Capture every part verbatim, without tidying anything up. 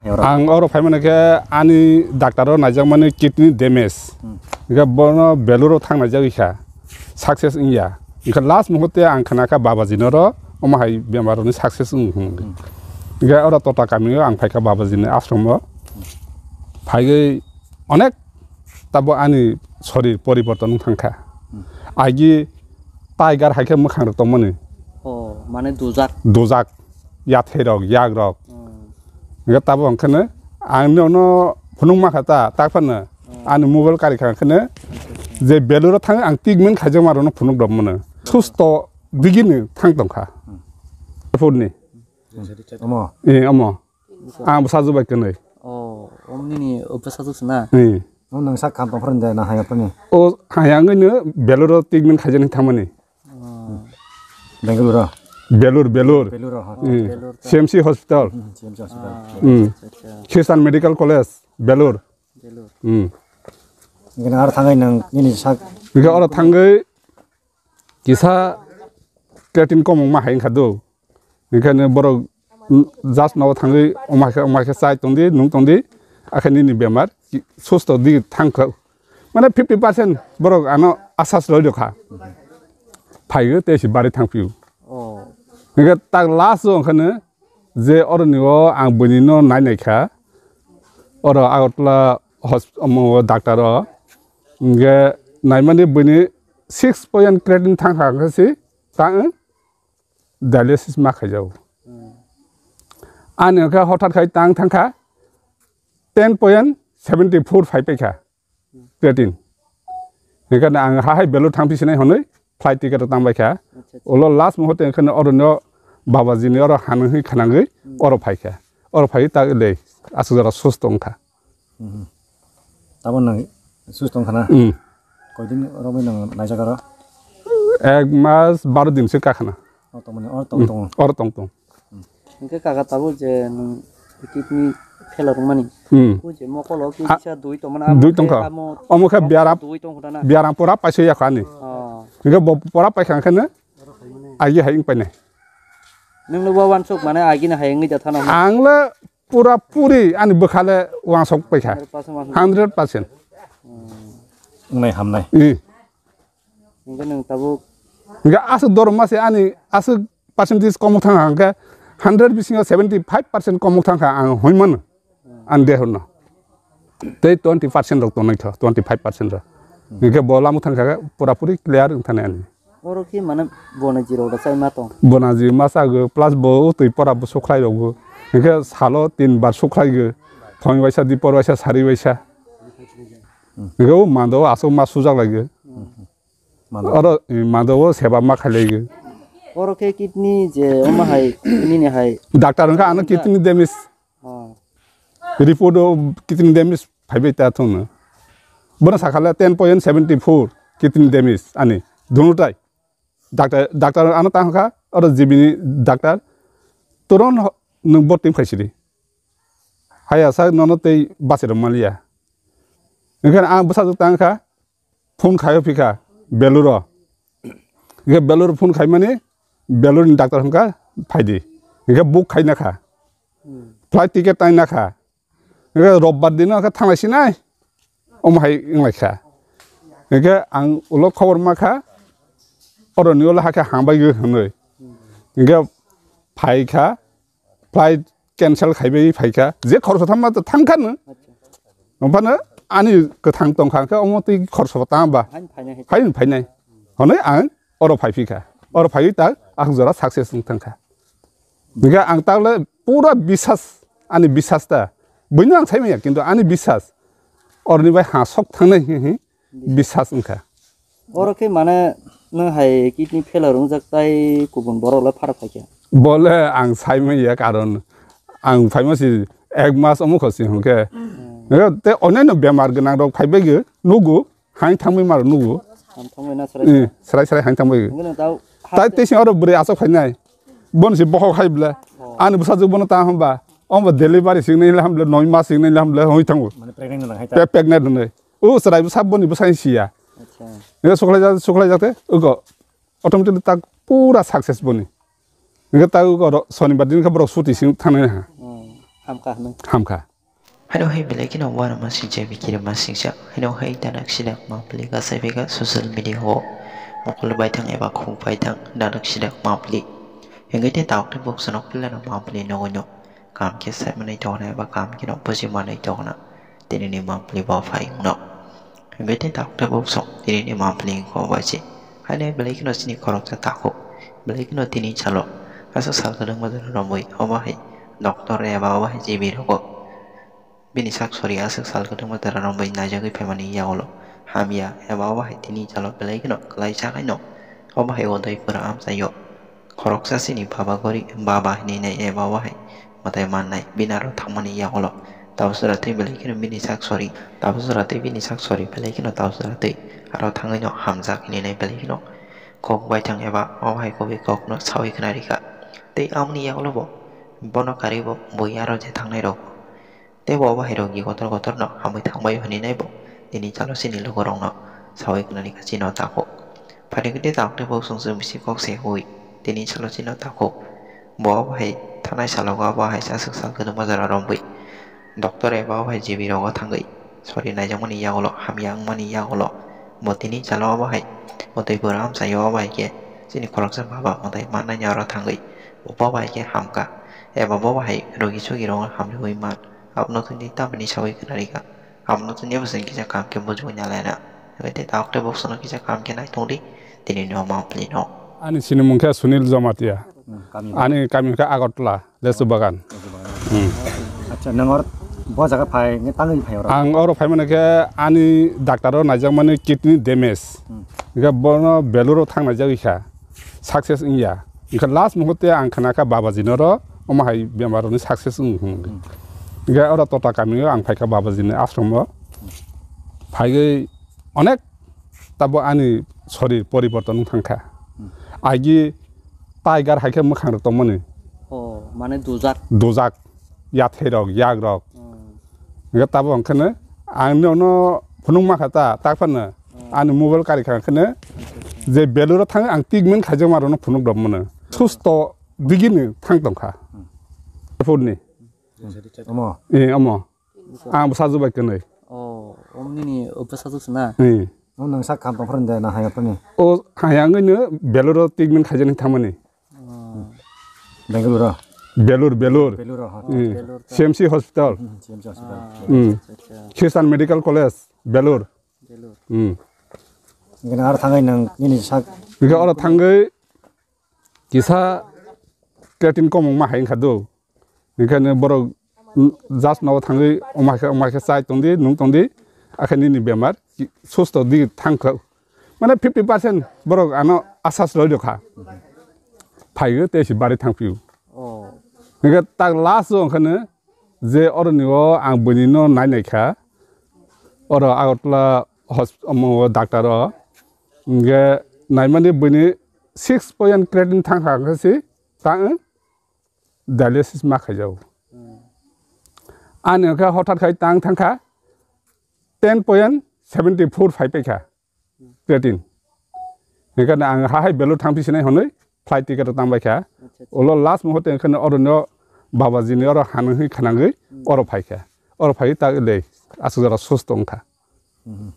Ang oro phaimani khe ani doctor o naijakmani kidney damage. Hmm. Hingkhe bono Belur o thang naijagwi kha. Success wngya. Hingkhe last muhurte ang khna kha Babaji no ro omo hai bemar rokni success wng hwn. Hmm. Hingkhe oro Tota kami o ang phaikha Babaji ni ashram o. Phaigwi onek tabo ani sorir poriborton wng thangkha. Hmm. Agi tiger hai khe mwkhang rok tongmani. Oh, mane dujak. Dujak. Yathai rok, yak rok. Hmm. Hingkhe tabo hwnkheno ang nono phunuk ma kha ta, tak phano Hmm. ani mobile kari kha hwnkheno je Belur o thang ang treatment khaijak ma rokno phunuk rok mano. Susto digini thang tong kha. Hmm. Phurni. Omo. Eh, omo. Ang bwsajwk bai kwnwi. Oh, om nini bwsajwk se na? Eh. Nung nang sak kam tong phran de na haya phani? O haya ngwino Belur o treatment khaijani thangmani. Oh. Bengaluru. Belur, Belur. Beluru, ha. Eh. Belur ta. C M C hospital. Hmm, C M C hospital. Ah, Hmm. Acha, acha. Christian Medical College, Belur. Belur. Hmm. Ngene ar thangai nang nini sak. Bika oro thangwi kisa creatine komung ma hai wngkha do. Hingkhe borok just nogo thangwi omo hai khe, omo hai khe chai tongdi, nung tongdi, akhe nini bemar susto di thangkha. Mane fifty percent borok ano asas roi rokha. Phaigo tei si bari thangphio. Oh. Hingkhe tak last o wngkhano je oroni o ang buini no nai nai kha. Oro Agartala hosp-, omo o doctor o. Hingkhe naimani buini six point creatine thangkha khe si ta wng dialysis ma khaijago. Hmm. Ani hwnkhe hothat khai tang thangkha ten point seventy four phai paikha creatine. Hingkhe ang hahai Belur thangphi sinai hwnwi flight ticket rok tang baikha. Acha, acha. Ulo last muhurte hwnkhe oro no Babaji ni oro hanwi khanangwi Hmm. oro phaikha. Oro phaiwi ta le aswk jora susto wngkha. Mhm. Tamo nang susto wngkha na? Mm. Koidin romwi nang naijak aro? Ek mas baro din se kakhana. O tongmani, oro tong Mm. tong. Oro tong tong. Hingke kaka tabuk je nwng kidney failure wngmani. Mm. O je mokolo ki A-, kisa dui tongmani, dui amo khe tongkha. Amo Omo khe mokolo biaram, dui tongkha na? Biaram pura paisa yakha ani. Oh. Hingke bo pura paikha hingke ne agi hai wng painai. Nwng no bo wansuk mane agi na hai wngwi da thana. Ang le pura puri ani bwkha le wansok paikha. Hundred percent wansok. Hundred percent. Hmm. Wngnai hamnai. Eh. Hingke nwng tabuk. Hingke aswk dorma se ani aswk percentage komok thangkha hingke hundred bisingo seventy five percent komok thangkha ang hoi mano. Hmm. Ani dehorno. Tei twenty percent rok tongnai kho, twenty five percent rok. Hmm. Hingke bo lamo thangkha pura puri clear wngthani ani. Oro khe mane bonaji rok da chai ma tong. Bonaji ma chago, plus bo twi pora bo sukhlai rogo. Hingke salo tin bar sukhlai go. Thongwi waisa, dipor waisa, sari waisa. Hingke o mando aswk ma sujak lai go. Mando. Oro, eh, mando o seba ma khai lai go. Oro khe kidney je omo hai, nini hai. Doctor hingke ano kidney damage. Oh. Report o kidney damage phaibai ta thungno. Bono sakhala ten point seventy four kidney damage ani. Dunutai. Doctor, doctor ano tang kha, oro G B ni doctor, turon ho-, nwng bo team khaisidi. Haya sa nono tei bachirok maliya. Hingkhe ang bwsajwk tang kha, phone khaio phikha, Beluro. Hingkhe Beluro phone khaimani, Belurni doctor hwnkha, phaidi. Hingkhe book khaina kha. Hmm. Flight ticket taina kha. Hingke robbar dino khe thanglai sinai. Omo hai wnglaikha. Hingke ang ulo khobor makha. Oroni ulo hakhe hambai gwi hwnwi. Hingke phaikha. Flight cancel khaibai phaikha. Je khoroksa thamma to thangkha no. Acha. Ophano ani kwthang tongkha hingke omo twi khoroksa tangba. Hain phainai hai. Hain phainai. Hwnwi ang oro phaiphikha. Oro phaiwi tak ang jora success wng thangkha. Hingke ang takle pura bisas, ani bisas ta. Buino ang saimanya, kintu ani bisas. Oroni bai ha sok thangnai hi hi bisas wngkha. Oro khe mane nwng hai kidney failure wngjak tai kubun borok le phara phaikha. Bole ang saimanya karon ang phaima si ek mas omo khosi hwnkhe. Hmm. Te onyaino bemar gwnang rok phaibai gw nugo. Hain thangwi maro nugo. Ham thangwi na sarai Eh, sarai. Sarai sarai hain thangwi. Nunggu nung tau Tai haste. Tei sing oro bwrwi asok phainai. Bon si bohok hai bwle. Oh. Ani bwsajwk bono ta hamba. Omba delivery sing nai hamle, noi mas sing nai hamle, hoi thango. Mane pregnant nang hai ta. Pe pregnant nai. O sarai bwsa boni bwsa siya. Acha. Nge suklai jak, suklai jak te, ugo. Automatically tak pura success boni. Nge tak ugo ro-, sonibar din khe borok suti sing thangnai ha. Oh. Hamkha hwnwi. Hamkha. Haino hai belai kheno uanama singcha, bikirima singcha. Haino hai danak sidak mapli gasai bega social media o mokol baithang eba khuk baithang danak sidak mapli. Hingke te tauk te buksuno pilano mapli nogoino. Kam khe sai manai tongna eba kam kheno buji manai tongna. Tini ni mapli bo phai wngno. Hingke te tauk te buksong tini ni mapli wngkho bai se. Haino belai kheno chini khoroksa takhuk. Belai kheno tini chalo. Aswk sal kwdwkma jora romwi obo hai doctor eba obo hai G B rogo. Bini sak sori aswk sal kwdwkma jora romwi naijagwi phaimani yagulo hamya eba obo hai tini chalo belai kheno kwlaisa khaino obo hai Udaipura amchaio khoroksa chini baba gori baba hinwi nai eba obo hai mwtai mannai bini aro thangmani yagulo tabuk jora twi belai kheno bini sak sori tabuk jora twi bini sak sori belai kheno tabuk jora twi aro thangwino hamjak hinwi nai belai kheno kok baithang eba obo hai kubui kokno sawi khna rikha tei amoni yagulo bo bono karwi bo bui aro je thangnai rok. Tei bo obo hai rok gi kotor kotor no hamwi thangbai hwnwi nai bo tini chalo chini lukurok no sawi khna rikha chini o takhuk. Phaidi khe tei takhuk tei bo chwng chwng bisi kok se hui tini chalo chini o takhuk. Bo obo hai thanai salo obo hai aswk sal kwdwkma jora romwi doctor eba obo hai G B rogo thangwi sori naijakmani yagulo hamya wngmani yagulo bo tini chalo obo hai mwtai bwrwi amchaio obo hai khe chini khoroksa baba mwtai mannai oro thangwi bo bai khe hamkha eba bo bai rogi sogi rok hamriwi man. Abono tini tamni sawi khna rikha. Abono tini bwswng kisa kam khe bujui nalaina. Hwnkhe tei tabuk tei bwswkno kisa kam khe nai tongdi. Tini no mapli no. Ani sinimung khe Sunil Jamatia. Hmm, kami. Ani kami khe Agartala, Lesu Bagan. Lesu Bagan. Hmm. Acha, nang or bo jaga phai nge tangwi phai oro. Ang oro phai mane khe ani doctor o naijak mani kidney damage. Hmm. Hwnkhe bono Beluru thang naijak kha. Success wngya. Hwnkhe last muhurte ang khna kha Babaji noro omo hai bemar rokni success wng hwn. Hmm. Hwnkhe oro Tota kamio ang phaikha Babaji ni ashram o. Phaigwi onek tabo ani sorir poriborton wng thangkha. Hmm. Agi tiger hai khe mwkhang rok tongmani. Oh, mane dujak. Dujak. Yathai rok, yak rok. Hmm. Hwnkhe tabo hwnkheno ang nono phunuk mankha ta, tak phano ani mobile kari kha kheno je Beluru thang ang treatment khaijakma rokno phunuk rok mano. Susto digini thang tongkha. Airport ni. Omo. Eh, omo. Ang bwsajwk bai kwnwi. Oh, omnini bwsajwk se na? Eh. Nwng sak kam tongphuru de na haya phani? O haya ngwino Beluru treatment khaijani thangmani. Oh. Bengaluru. Belur, Belur. Beluru, ha. Hmm. Belur ta. C M C hospital. Hmm, C M C hospital. Ah, hmm. Acha, acha. Christian Medical College, Belur. Belur. Hmm. Ngena ar thangai nang nini sak. Bikha oro thangwi kisa creatine komung ma hai khadu. Bikha ne borok just no thangwi omai khe, omai khe chai tongdi, nung tongdi. Akhe nini bemar susto di thangkha. Mane fifty percent borok ano asas roi rokha. Phaiyo tei si bari thangphiyo. Oh. Hingke tak last o hingke je oro ni o ang bini no nai nai kha. Oro Agartala hosp-, omo doctor o. Hingke naimani bini six point creatine thang kha hingke si tang dialysis ma khaijago. Hmm. Ani hingke hothat khai tang thang kha ten point seventy four phai pai kha. Creatine. Hingke ang ha hai Belur thang phi sinai hwnwi flight ticket rok tang bai kha. Acha, acha. Ulo last muhurte hingke oro no Babaji ni oro hanwi khanangwi oro phai kha. Oro phai ta le aswk jora susto wng kha. Mhm.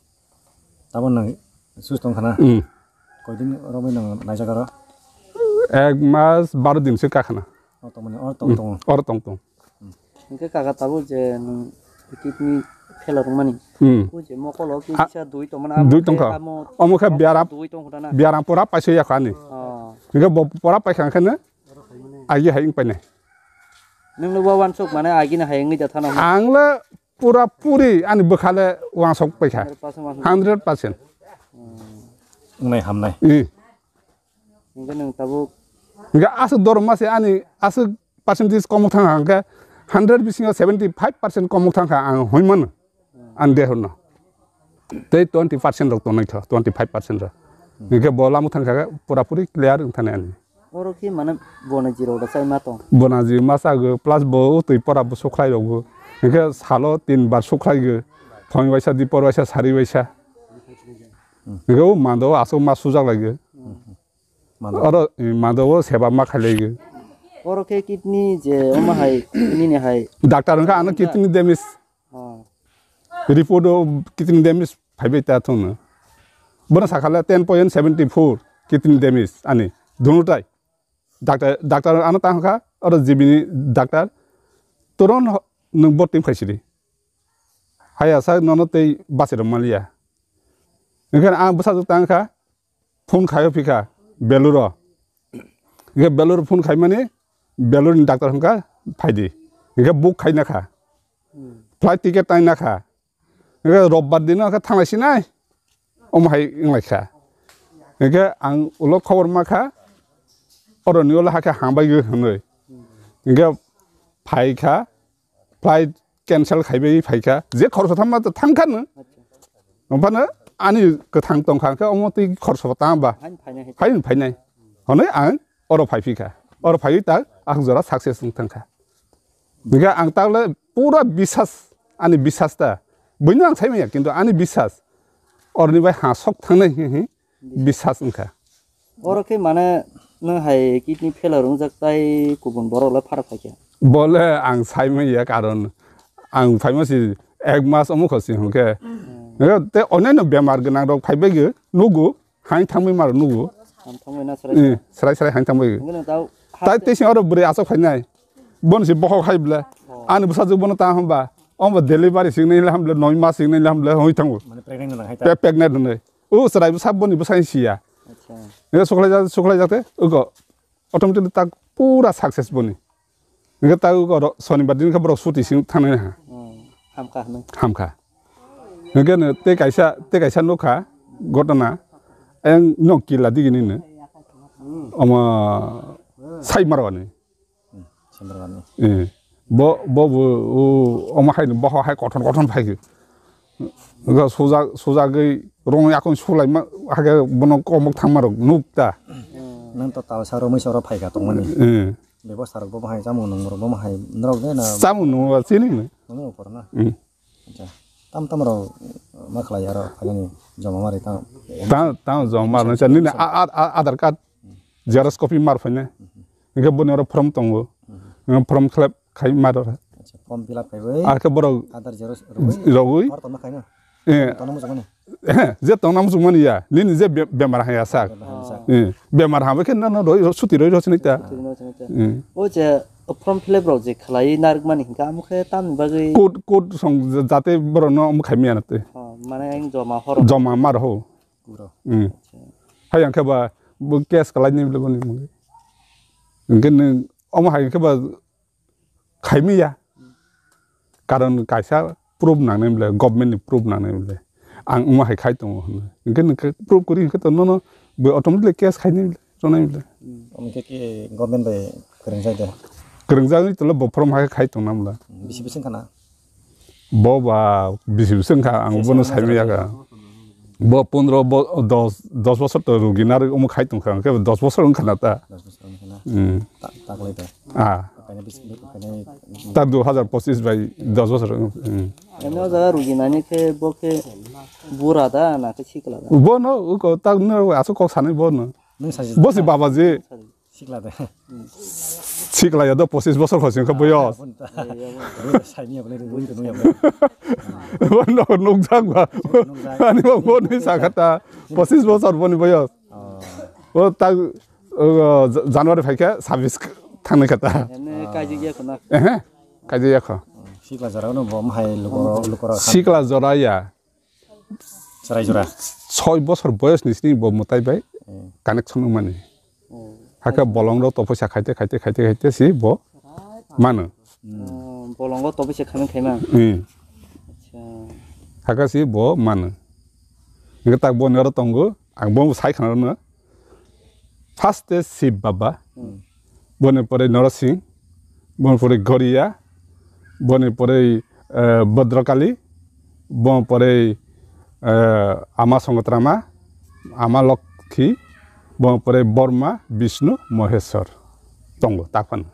Tamo nang susto wng kha na? Hmm. Koidin romwi nang naijak aro? Ek mas baro din se ka khana. Oh, tongmani, oro tong, hmm, tong. Oro tong tong. Hingke kaka tabuk je nwng kidney failure wngmani. Hmm. O je mokolo kisa dui tongmani, dui tongkha. Omo khe biaram, dui tongkha na? Biaram pura paisa yakho ani. Oh. Hingke bo pura paikha hingke no agi hai wng painai. Nwng no bo wansuk mane agi no hai wngwi da thana. Ang le pura puri ani bwkha le wansuk paikha. Hundred percent wansuk. Hundred percent. Hmm. Wngnai hamnai. Hmm. Hingke nwng tabuk. Hingke aswk dorma se ani aswk percentage komo thang hingke hundred bisingo seventy five percent komo thang kha ang hoi mano. Ani dehorno. Tei twenty percent rok tongnai tho, twenty five percent rok. Hingke bo lamo thang kha pura puri clear wng thani ani. Oro khe mane bonaji rok da chai ma tong. Bonaji ma chago plus bo twi pora bo sukhlai rok bo. Hingke salo tin bar sukhlai go. Phone waisa dipor waisa sari waisa. Hingke o mando aswk ma sujak lai go. Mado. Oro, eh, mado o seba ma khailaigo. Oro khe kidney je omo hai, nini hai. Doctor wngkha ano kidney damage. Oh. Report o kidney damage phaibai ta thung no. Bono sakhala ten point seventy four kidney damage ani. Dunutai. Doctor, doctor ano tang kha, oro G B ni doctor. Turon ho-, nwng bo team khaisidi. Haya sa nono tei basi rok maliya. Engkhe ang bwsajwk tang kha, phone khaio phikha Beluro. Engkhe Beluro phone khaimani Belurni doctor hwnkha phaidi. Engkhe book khaina kha. Flight ticket taina kha. Engkhe robbar dino khe thanglai sinai. Omo hai wnglai kha. Engkhe ang ulo khobor ma kha. Oroni ulo hakhe hambai gwi hwnwi. Engkhe phai kha. Flight cancel khaibai phaikha, je khoroksa thamma to thangkha no. Acha. Omphano ani kwthang tongkha khe omo twi khoroksa tang ba. Hain phainai hai. Hain phainai. Hwnwi ang oro phaiphikha. Oro phaiwi tak ang jora success wng thangkha. Hingkhe ang takle pura bisas, ani bisas ta. Buino ang saimanya, kintu ani bisas. Oroni bai ha sok thangnai hi hi. Bisas wngkha. Oro khe mane nwng hai kidney failure wngjak tai kubun borok le pharak phaikha. Bole ang saimanya karon ang phaima si ek mas omo kho si hwnkhe. Hmm. Te oneno bemar gwnang rok phaibai gw nugo, hain thangbai mar nugo. Ham thangbai na srai. Eh, srai srai hain thangbai gw. Nwng tao tai tei sing oro bwrwi asok phainai. Bon si bohok hai bla. Oh. Ani bwsajwk bono ta hamba. Omba delivery sing nai hamle, noi mas sing nai hamle, hoi thango. Mane pregnant nang hai ta. Pe-, pregnant nai. O chwrai bwsa boni bwsai siya. Acha. Nge suklai jak, suklai jak te, ugo automatically tak pura success boni. Nge tak ugo ro-, sonibar din khe borok suti sing thangnai ha. Hmm, hamkha hwnwi. Hamkha. Nge no te kaisa, te kaisa nukha gotona. Ayang nok kila digini no. Hmm. Omo sai marwani. Hmm, Chandragani. Eh, bo, bo, bo, o, omo hai no, boho hai kothon, kothon phai khe. Ga suja, suja gwi rong yakung sulai ma, hage bono komok thangma rok nuk ta. Nang to talsa romwi soro phai kha tongmani. Eh. Bebo sarok bo hai chamung nung rok bo hai norok de na. Chamung nung ba chini no. Nung rok porna. Hmm. Acha. Tam tam rok ma khlai aro phai ni joma mari tam. Tam, tam joma mari cha nini a, a, a, Aadhaar card. Xerox copy mar phainai. Hingkhe boni oro form tongo. Form khlep khai mar oro. Acha, form fill up khaiwi. Ar khe borok Aadhaar xerox rogwi. Rogwi. Oro tongma khaina. Eh. Tongna muchungmani. Eh, je tongna muchungmani ya. Nini je be-, bemar haya sak. Bemar haya sak. Eh, bemar habo khe no, no, roi, roi, suti roi, roi, sinai ta. Suti roi, sinai ta. Eh. O je form fill up rok je khlai narwkmani hingkhe amo khe tamni bagwi. Court, court song jate borok no omo khaimya na te. Oh, mane ang joma horo. Joma mar ho. Kuro. Hmm. Acha. Hai ang khe ba bo case kalai ni bole boni mungwi. Hingke nwng omo hai khe ba khaimi ya. Karon kaisa proof nangnai bole, government ni proof nangnai bole. Ang omo hai khai tongo hwnwi. Hingke nwng khe proof kwrwi hingke to nono bo automatically case khainai bole, ronai bole. Omo khe ki government bai kwrwngjak de. Kwrwngjak ni tole bo form hai khai tongna bole. Bisi bisi wngkha na? Bo ba bisi bwswk wngkha, ang bono saimanya kha. Bo pondro bo-, dos, dos bosor to rugi narwk omo khai tongkha, hwnkhe dos bosor wngkha na ta. Dos bosor wngkha na? Hmm. Ta-, taklai ta? Ah. Okhai no bisi, okhai no. Ta dui hazar pochis bai dos bosor wng-, hmm. Eno jaga rugi nani khe bo khe bura da na khe sikla da? Bono uko ta no aswk kok sanai bono. Nwng saji. Bo si baba ji. Sikla de. Sikla ya do pochis bosor kho sing kha boyos. Aboni ta. Aboni ta. Saini aboni rwi rwi rwi aboni. Bono nukjak ba. Nukjak. Ani bo boni sakata pochis bosor boni boyos. Oh. O ta, o, Ja-, January phai khe sabis thangni kata. Ene kaji ya khona. Ehe. Kaji ya kho. Sikla jora no bo mahai lukoro lukoro. Sikla jora ya. Chwrai jora. Soi bosor boyos ni sini bo mwtai bai. Hmm. Connection wngmani. Hmm. Hakhe bolong rok topoi sa khaite, khaite, khaite, khaite si bo mano. Hmm. Oh, bolong rok topoi sa khaimani khaima. Hmm. Acha. Hakhe si bo mano. Hingke tak bo ni oro tongo, ang bo sai khna rwno. First te Shiv Baba, hmm, boni pore Norosing, boni pore Goria, boni pore, eh, Bhadrakali, boni pore, eh, Ama Songotrama, Ama Lokhi, boni pore Borma, Bishnu, Moheswar. Tongo, takhon.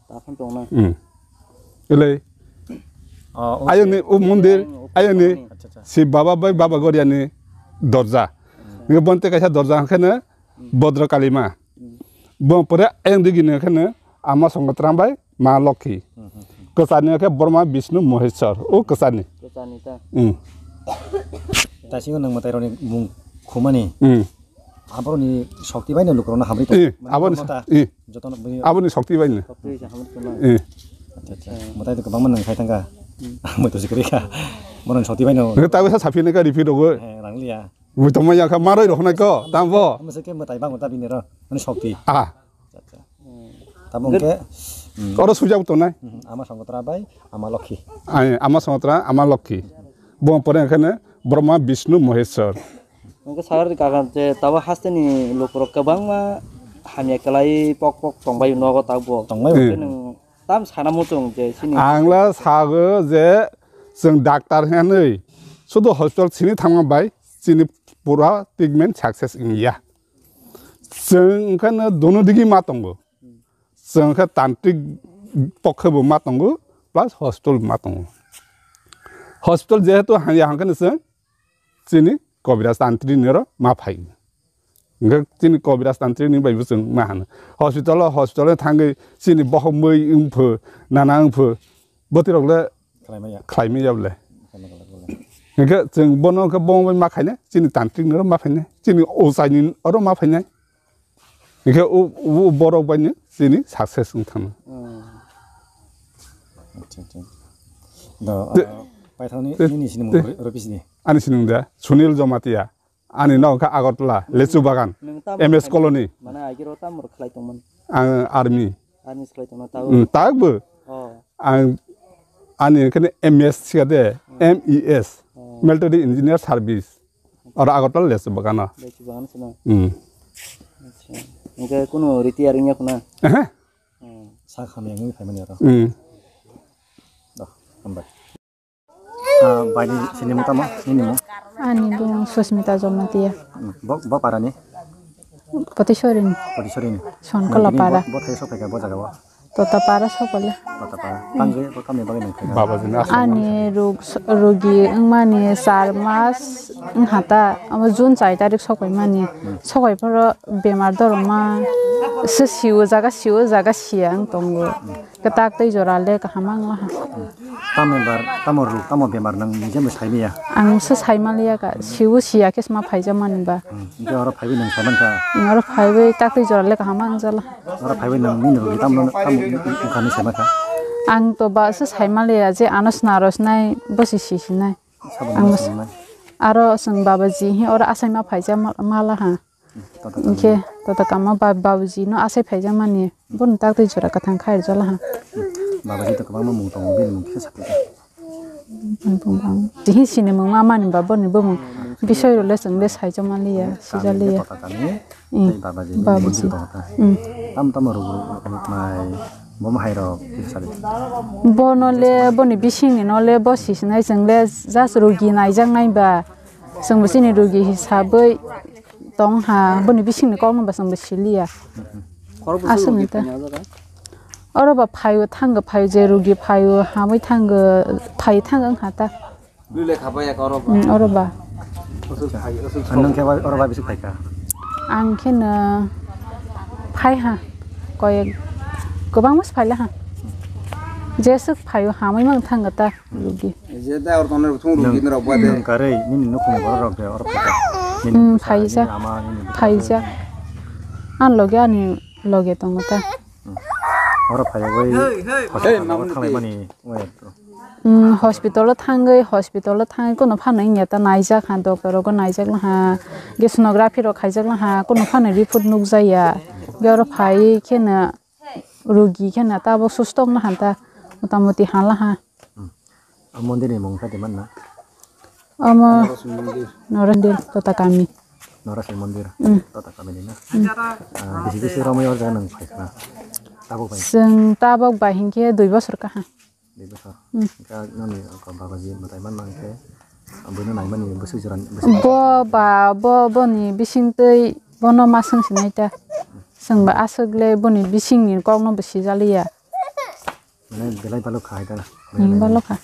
Takhon tongnai. Hmm. Ilai. Oh, ayoni, o mondir, ayoni, acha, acha, Shiv Baba bai Baba Goria ni dorja. Hmm. Nge bonte kaisa dorja hwnkhe no, Bhadrakali ma. Hmm. Bo pore ayang digi ne kheno Ama Songkotram bai Ma Lokhi. Hmm, hmm, hmm. Kwcharni khe Brahma, Vishnu, Maheshwar. O kwcharni. Kwcharni ta. Hmm. Taisingo nwng mwtairokni mung khumani. Hmm. Aboroni shokti baino lukurokno hamri tong-, eh, mane aboni kormo ta, eh, jotono bini aboni shokti baino. Shokti se hamri tongma. Eh. Acha, acha. Mwtai to kwbangma nwng khai thangkha. Hmm. Ang to sikri kha. Boroni shokti baino. Nang tawi sa saphi nang ka repeat rogo. Eh, rang liya. Mui tongma ya kha maroi rok nai ko, tamo. Tamo se ke mwtai bang ta bini ro. Mane shokti. Ah. Acha, acha. Hmm. Tamo ke, hmm. Oro sujak tongnai. Hmm, Ama Songkotram bai, Ama Lokhi. Ai, Ama Songkotram, Ama Lokhi. Bo pore khane Brahma, Vishnu, Maheshwar. Hwnkhe sakha rwdi kakan je tabo hasteni lukurok kwbangma hamya kwlai pok pok tongbai nogo tabuk. Tongbai. Hwnkhe nwng tam sana muchung je chini. Ang la sago je chwng doctor hinwi sudu hospital sini thangma bai chini pura treatment success wngya. Chwng wngkhano dono digi ma tongo. Chwng khe tantrik pokhe bo ma tongo, plus hospital bo ma tongo. Hospital jehetu hamya hwnkhe chwng chini Kobiraj tantri ni oro ma phai. Hwnkhe chini Kobiraj tantri ni bai bo chwng ma hano. Hospital o, hospital o thangwi chini bohok mui wngphu, nana wngphu, bwtwi rok le khlai maya. Khlai maya bole. Khlai maya bole. Hwnkhe chwng bono khe bo bai ma khainai, chini tantrik ni oro ma phainai, chini ochai ni oro ma phainai. Hwnkhe o, o borok bai no chini success wng thangna. Hmm. Acha, acha. Do, te, ah, paithakni te, nini sinimung te. Ro-, ropisi di. Ani sinimung da Sunil Jamatia. Ani nok kha Agartala, Lechu Bagan, nwng tamo M S khlai-, Colony. Mane agiro tamo rok khlai tongmani? Ang army. Army khlai tongma tao? Hmm, tak bo. Oh. Ang ani kene M S siya de, hmm. M E S, oh. Military Engineer Service. Oro Agartala Lechu Bagano. Lechu Bagano sino. Hmm. Acha. Hwnkhe kuno retire wngya khuna? Ehe. Hmm. Sa khamya wngwi phaimani oro. Hmm. Do, hambai. Ah, baini sinimung tamo, nini mung? Ani bung Susmita Jamatia. Hmm, bo, bo parani? Potisorini. Potisorini. Sonkala para. Bo, bo thai sok phaikha bo jagao? Tota para sokole. Tota para. Tangwi bo kamni bagwi nang khaikha? Babaji ni aswk. Ani rug-, rugi wngmani char mas wngha ta, abo June char tarik sokoi mani. Hmm. Sokoi phoro bemar doroma se siwo jaga siwo jaga siya wng tongo. Hmm. Kwtak tei jora le kaham wng laha. Tamo bar, tamo ruk, tamo bemar nang nijembo saimaya? Ang se saimaliya ka, siwo siya khe sma phaijak mani ba. Hmm, hwnkhe oro phaiwi nang saimankha? Ang oro phaiwi tak tei jora le kaham wng jala. Oro phaiwi nang nini rugwi tamo, tamo wngkha hinwi saimankha? Ang to ba se saimaliya je ano sna rosnai bosi sisinai. Saboni ang mas bas-, nungnai. Aro chwng babaji hi oro achaima phaijak ma-, malaha. Tota kamo. Hwnkhe tota kamo ba-, babaji no achai phaijak mani. Bono tak tei jora kwthang khairok jalaha. Babaji to kwbangma mung tongo, bini mung kisa sakhe. Bini mung bang. Tihini sinimung ma mani ba boni bumung. Bisoi rok le chwng le saijak maliya, sijaliya. Kami le tota kami. Hmm. Tei babaji ni babaji. Mondir tongo ta. Hmm. Tamo tamo rwgwi rwgwi nai bomo hai rok kisa sadi. Bono le boni bisingni no le bo sisinai chwng le just rugi naijaknai ba. Chwng bo chini rugi hisabwi tong ha, boni bisingni kok no bo chwng bo siliya. Aswk ni ta. Oro ba phaio thango, phaio je rugi phaio, hamwi thango, phai thango wngkha ta. Lule khapai ya oro ba. Hmm, oro ba. Usul khai, usul. Ang nang khe oro ba bisi phaikha? Ang khe no phai ha, koyek, kwbangma se phaila ha. Jeswk phaio hamwi mang thango ta, rugi. Je da oro tongnai rok thung rugi norok ba de. Nwng karwi nini nukhung borok rok de oro phaikha? Nini bwsa, nini ama, nini bwsa. Hmm, phaijak. Phaijak. Ani loge, ani loge tongo ta. Hmm. Oro phaiwi hospital o thanglai mani. Hmm, hospital o thangwi, hospital o thangwi kuno phano wngya ta, naijak ha, doctor rogo naijak ha, ge sonography rok khaijak ha, kuno phano report nukjaya. Ge oro phai kheno rugi kheno tabuk susto wngna ha ta, motamoti hala ha. Hmm. O mondir ni mung khe twi manna? Omo Norosing mondir. Norosing mondir, Tota Kami. Norosing mondir, hmm. Tota Kami ni na? Hmm. Ah, bisi bisi romwi o jaga nang phai khna? Tabuk bai? Chwng tabuk bai hinkhe dui bosor kaham. Dui bosor? Hmm. Hwnkhe nini babaji mwtai manma hinkhe buino naimani bwswk jora ni bwswk? Bo ba, bo, boni bisingtwi bono ma swngsinai ta. Chwng ba aswk le boni bisingni kokno bo sijaliya. Mane belai balok kha hai da? Hmm, balok kha.